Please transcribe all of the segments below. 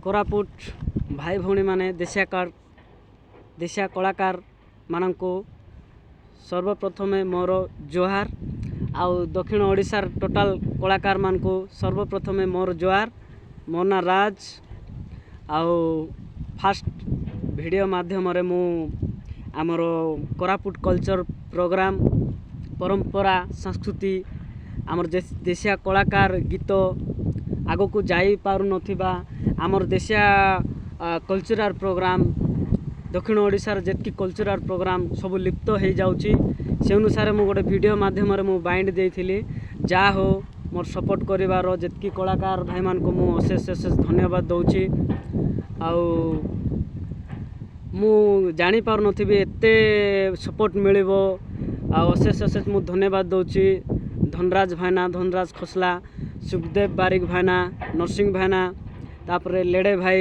କୋରାପୁଟ ଭାଇ ଭଉଣୀମାନେ, ଦେଶିଆ କଳାକାରମାନଙ୍କୁ ସର୍ବପ୍ରଥମେ ମୋର ଜୁହାର। ଆଉ ଦକ୍ଷିଣ ଓଡ଼ିଶାର ଟୋଟାଲ୍ କଳାକାରମାନଙ୍କୁ ସର୍ବପ୍ରଥମେ ମୋର ଜୁହାର। ମୋ ନାଁ ରାଜ। ଆଉ ଫାଷ୍ଟ ଭିଡ଼ିଓ ମାଧ୍ୟମରେ ମୁଁ ଆମର କୋରାପୁଟ କଲଚର୍ ପ୍ରୋଗ୍ରାମ୍, ପରମ୍ପରା, ସଂସ୍କୃତି, ଆମର ଦେଶିଆ କଳାକାର ଗୀତ ଆଗକୁ ଯାଇପାରୁନଥିବା, ଆମର ଦେଶିଆ କଲଚରାଲ୍ ପ୍ରୋଗ୍ରାମ୍, ଦକ୍ଷିଣ ଓଡ଼ିଶାର ଯେତିକି କଲଚରାଲ୍ ପ୍ରୋଗ୍ରାମ୍ ସବୁ ଲିପ୍ତ ହେଇଯାଉଛି, ସେ ଅନୁସାରେ ମୁଁ ଗୋଟେ ଭିଡ଼ିଓ ମାଧ୍ୟମରେ ମୁଁ ବାଇଣ୍ଡ ଦେଇଥିଲି। ଯାହା ହଉ, ମୋର ସପୋର୍ଟ କରିବାର ଯେତିକି କଳାକାର ଭାଇମାନଙ୍କୁ ମୁଁ ଅଶେଷ ଅଶେଷ ଧନ୍ୟବାଦ ଦେଉଛି। ଆଉ ମୁଁ ଜାଣିପାରୁନଥିବି ଏତେ ସପୋର୍ଟ ମିଳିବ। ଆଉ ଅଶେଷ ଅଶେଷ ମୁଁ ଧନ୍ୟବାଦ ଦେଉଛି ଧନରାଜ ଭାଇନା, ଧନରାଜ ଖୋସଲା, ସୁଖଦେବ ବାରିକ ଭାଇନା, ନରସିଂହ ଭାଇନା, ତାପରେ ଲେଡ଼େ ଭାଇ,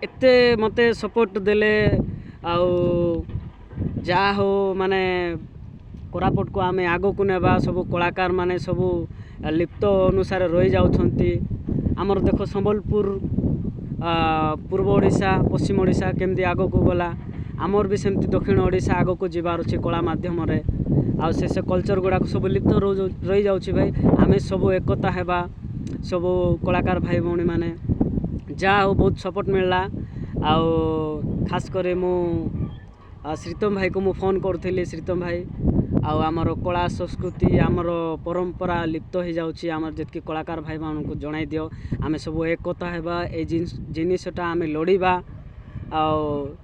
ଏତେ ମୋତେ ସପୋର୍ଟ ଦେଲେ। ଆଉ ଯାହା ହଉ, ମାନେ କୋରାପୁଟକୁ ଆମେ ଆଗକୁ ନେବା। ସବୁ କଳାକାରମାନେ ସବୁ ଲିପ୍ତ ଅନୁସାରେ ରହିଯାଉଛନ୍ତି। ଆମର ଦେଖ, ସମ୍ବଲପୁର, ପୂର୍ବ ଓଡ଼ିଶା, ପଶ୍ଚିମ ଓଡ଼ିଶା କେମିତି ଆଗକୁ ଗଲା, ଆମର ବି ସେମିତି ଦକ୍ଷିଣ ଓଡ଼ିଶା ଆଗକୁ ଯିବାର ଅଛି କଳା ମାଧ୍ୟମରେ। ଆଉ ସେ ସେ କଲଚର୍ ଗୁଡ଼ାକ ସବୁ ଲିପ୍ତ ରହିଯାଉଛି ଭାଇ। ଆମେ ସବୁ ଏକତା ହେବା, ସବୁ କଳାକାର ଭାଇ ଭଉଣୀମାନେ। ଯାହା ହଉ, ବହୁତ ସପୋର୍ଟ ମିଳିଲା। ଆଉ ଖାସ କରି ମୁଁ ଶ୍ରୀତମ ଭାଇକୁ ମୁଁ ଫୋନ୍ କରୁଥିଲି, ଶ୍ରୀତମ ଭାଇ, ଆଉ ଆମର କଳା ସଂସ୍କୃତି, ଆମର ପରମ୍ପରା ଲିପ୍ତ ହେଇଯାଉଛି, ଆମର ଯେତିକି କଳାକାର ଭାଇମାନଙ୍କୁ ଜଣାଇ ଦିଅ, ଆମେ ସବୁ ଏକତା ହେବା, ଏଇ ଜିନିଷଟା ଆମେ ଲଢ଼ିବା। ଆଉ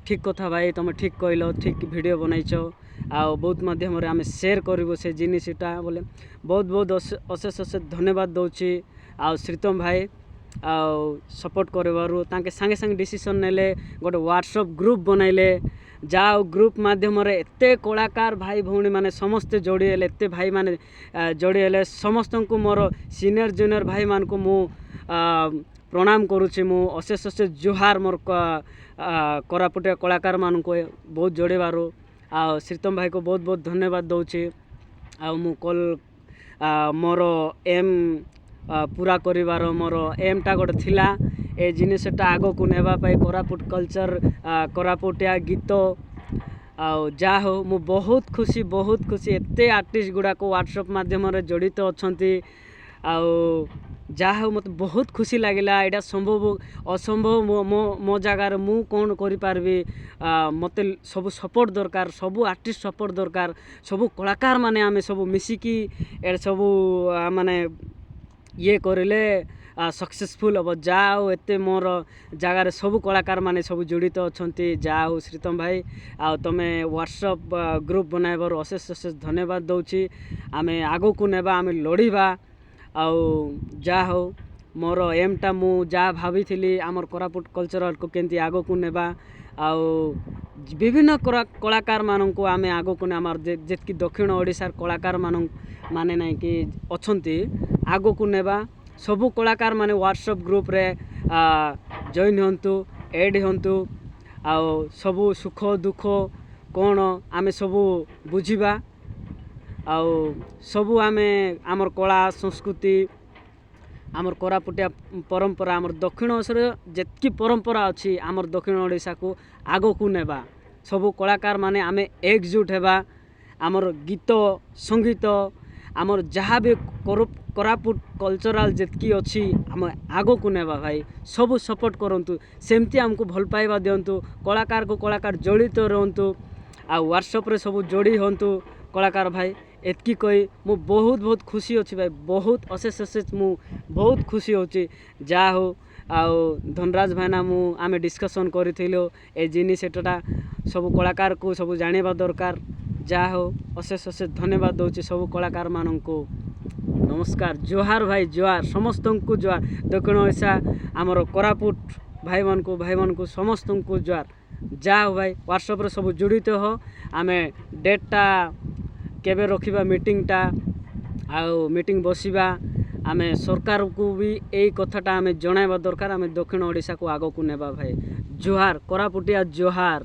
ଠିକ୍ କଥା ଭାଇ, ତୁମେ ଠିକ୍ କହିଲ, ଠିକ୍ ଭିଡ଼ିଓ ବନେଇଛ ଆଉ ବହୁତ ମାଧ୍ୟମରେ ଆମେ ସେୟାର କରିବୁ ସେ ଜିନିଷଟା ବୋଲେ ବହୁତ ବହୁତ ଅଶେଷ ଅଶେଷ ଧନ୍ୟବାଦ ଦେଉଛି। ଆଉ ଶ୍ରୀତମ ଭାଇ ଆଉ ସପୋର୍ଟ କରିବାରୁ ତାଙ୍କେ ସାଙ୍ଗେ ସାଙ୍ଗେ ଡିସିସନ୍ ନେଲେ, ଗୋଟେ ହ୍ୱାଟ୍ସଅପ୍ ଗ୍ରୁପ୍ ବନାଇଲେ। ଯାହା ଆଉ ଗ୍ରୁପ୍ ମାଧ୍ୟମରେ ଏତେ କଳାକାର ଭାଇ ଭଉଣୀମାନେ ସମସ୍ତେ ଯୋଡ଼ି ହେଲେ, ଏତେ ଭାଇମାନେ ଯୋଡ଼ି ହେଲେ। ସମସ୍ତଙ୍କୁ, ମୋର ସିନିୟର ଜୁନିୟର ଭାଇମାନଙ୍କୁ ମୁଁ ପ୍ରଣାମ କରୁଛି। ମୁଁ ଅଶେଷ ଅଶେଷ ଜୁହାର ମୋର କୋରାପୁଟିଆ କଳାକାରମାନଙ୍କୁ ବହୁତ ଯୋଡ଼ିବାରୁ। ଆଉ ଶ୍ରୀତମ ଭାଇକୁ ବହୁତ ବହୁତ ଧନ୍ୟବାଦ ଦେଉଛି। ଆଉ ମୁଁ କଲ୍ ମୋର ଏମ୍ ପୁରା କରିବାର ମୋର ଏମ୍ଟା ଗୋଟେ ଥିଲା, ଏ ଜିନିଷଟା ଆଗକୁ ନେବା ପାଇଁ, କୋରାପୁଟ କଲଚର୍, କୋରାପୁଟିଆ ଗୀତ। ଆଉ ଯାହା ହଉ, ମୁଁ ବହୁତ ଖୁସି, ବହୁତ ଖୁସି। ଏତେ ଆର୍ଟିଷ୍ଟ ଗୁଡ଼ାକ ହ୍ୱାଟ୍ସଅପ୍ ମାଧ୍ୟମରେ ଜଡ଼ିତ ଅଛନ୍ତି। ଆଉ ଯାହା ହଉ, ମୋତେ ବହୁତ ଖୁସି ଲାଗିଲା। ଏଇଟା ସମ୍ଭବ ଅସମ୍ଭବ ମୋ ମୋ ଜାଗାରେ ମୁଁ କ'ଣ କରିପାରିବି? ମୋତେ ସବୁ ସପୋର୍ଟ ଦରକାର, ସବୁ ଆର୍ଟିଷ୍ଟ ସପୋର୍ଟ ଦରକାର, ସବୁ କଳାକାରମାନେ। ଆମେ ସବୁ ମିଶିକି ଏଇଟା ସବୁ ମାନେ ଇଏ କରିଲେ ସକ୍ସେସଫୁଲ୍ ହେବ। ଯାହା ହଉ, ଏତେ ମୋର ଜାଗାରେ ସବୁ କଳାକାରମାନେ ସବୁ ଜଡ଼ିତ ଅଛନ୍ତି। ଯାହା ହଉ ଶ୍ରୀତମ ଭାଇ, ଆଉ ତୁମେ ହ୍ୱାଟ୍ସଅପ୍ ଗ୍ରୁପ୍ ବନାଇବାରୁ ଅଶେଷ ଅଶେଷ ଧନ୍ୟବାଦ ଦେଉଛି। ଆମେ ଆଗକୁ ନେବା, ଆମେ ଲଢ଼ିବା। ଆଉ ଯାହା ହଉ, ମୋର ଏମ୍ଟା ମୁଁ ଯାହା ଭାବିଥିଲି, ଆମର କୋରାପୁଟ କଲଚରାଲକୁ କେମିତି ଆଗକୁ ନେବା ଆଉ ବିଭିନ୍ନ କଳାକାରମାନଙ୍କୁ ଆମେ ଆଗକୁ, ଆମର ଯେତିକି ଦକ୍ଷିଣ ଓଡ଼ିଶାର କଳାକାରମାନ ମାନେ ନାଇଁ କି ଅଛନ୍ତି, ଆଗକୁ ନେବା। ସବୁ କଳାକାରମାନେ ହ୍ୱାଟ୍ସଅପ୍ ଗ୍ରୁପ୍ରେ ଜଏନ୍ ହୁଅନ୍ତୁ, ଏଡ଼୍ ହୁଅନ୍ତୁ ଆଉ ସବୁ ସୁଖ ଦୁଃଖ କ'ଣ ଆମେ ସବୁ ବୁଝିବା। ଆଉ ସବୁ ଆମେ ଆମର କଳା ସଂସ୍କୃତି, ଆମର କୋରାପୁଟିଆ ପରମ୍ପରା, ଆମର ଦକ୍ଷିଣ ଓଡ଼ିଶାର ଯେତିକି ପରମ୍ପରା ଅଛି, ଆମର ଦକ୍ଷିଣ ଓଡ଼ିଶାକୁ ଆଗକୁ ନେବା। ସବୁ କଳାକାରମାନେ ଆମେ ଏକଜୁଟ ହେବା। ଆମର ଗୀତ ସଙ୍ଗୀତ, ଆମର ଯାହା ବି କୋରାପୁଟ କଲଚରାଲ୍ ଯେତିକି ଅଛି, ଆମେ ଆଗକୁ ନେବା ଭାଇ। ସବୁ ସପୋର୍ଟ କରନ୍ତୁ, ସେମିତି ଆମକୁ ଭଲ ପାଇବା ଦିଅନ୍ତୁ। କଳାକାରକୁ କଳାକାର ଜଡ଼ିତ ରୁହନ୍ତୁ ଆଉ ହ୍ୱାଟ୍ସଅପ୍ରେ ସବୁ ଯୋଡ଼ି ହୁଅନ୍ତୁ କଳାକାର ଭାଇ। ଏତିକି କହି ମୁଁ ବହୁତ ବହୁତ ଖୁସି ଅଛି ଭାଇ। ବହୁତ ଅଶେଷ ଅଶେଷ ମୁଁ ବହୁତ ଖୁସି ହେଉଛି। ଯାହା ହଉ, ଆଉ ଧନରାଜ ଭାଇନା, ମୁଁ ଆମେ ଡିସ୍କସନ୍ କରିଥିଲୁ, ଏ ଜିନିଷଟା ସବୁ କଳାକାରକୁ ସବୁ ଜାଣିବା ଦରକାର। ଯାହା ହଉ, ଅଶେଷ ଅଶେଷ ଧନ୍ୟବାଦ ଦେଉଛି ସବୁ କଳାକାରମାନଙ୍କୁ। ନମସ୍କାର, ଜୁହାର ଭାଇ, ଜୁହାର ସମସ୍ତଙ୍କୁ, ଜୁହାର। ଦକ୍ଷିଣ ଓଡ଼ିଶା ଆମର କୋରାପୁଟ ଭାଇମାନଙ୍କୁ ସମସ୍ତଙ୍କୁ ଜୁହାର। ଯାହା ହଉ ଭାଇ, ହ୍ୱାଟ୍ସଆପ୍ରେ ସବୁ ଜଡ଼ିତ ହୋ। ଆମେ ଡେଟ୍ଟା କେବେ ରଖିବା ମିଟିଂଟା? ଆଉ ମିଟିଂ ବସିବା। ଆମେ ସରକାରକୁ ବି ଏଇ କଥାଟା ଆମେ ଜଣାଇବା ଦରକାର। ଆମେ ଦକ୍ଷିଣ ଓଡ଼ିଶାକୁ ଆଗକୁ ନେବା ଭାଇ। ଜୁହାର, କୋରାପୁଟିଆ ଜୁହାର।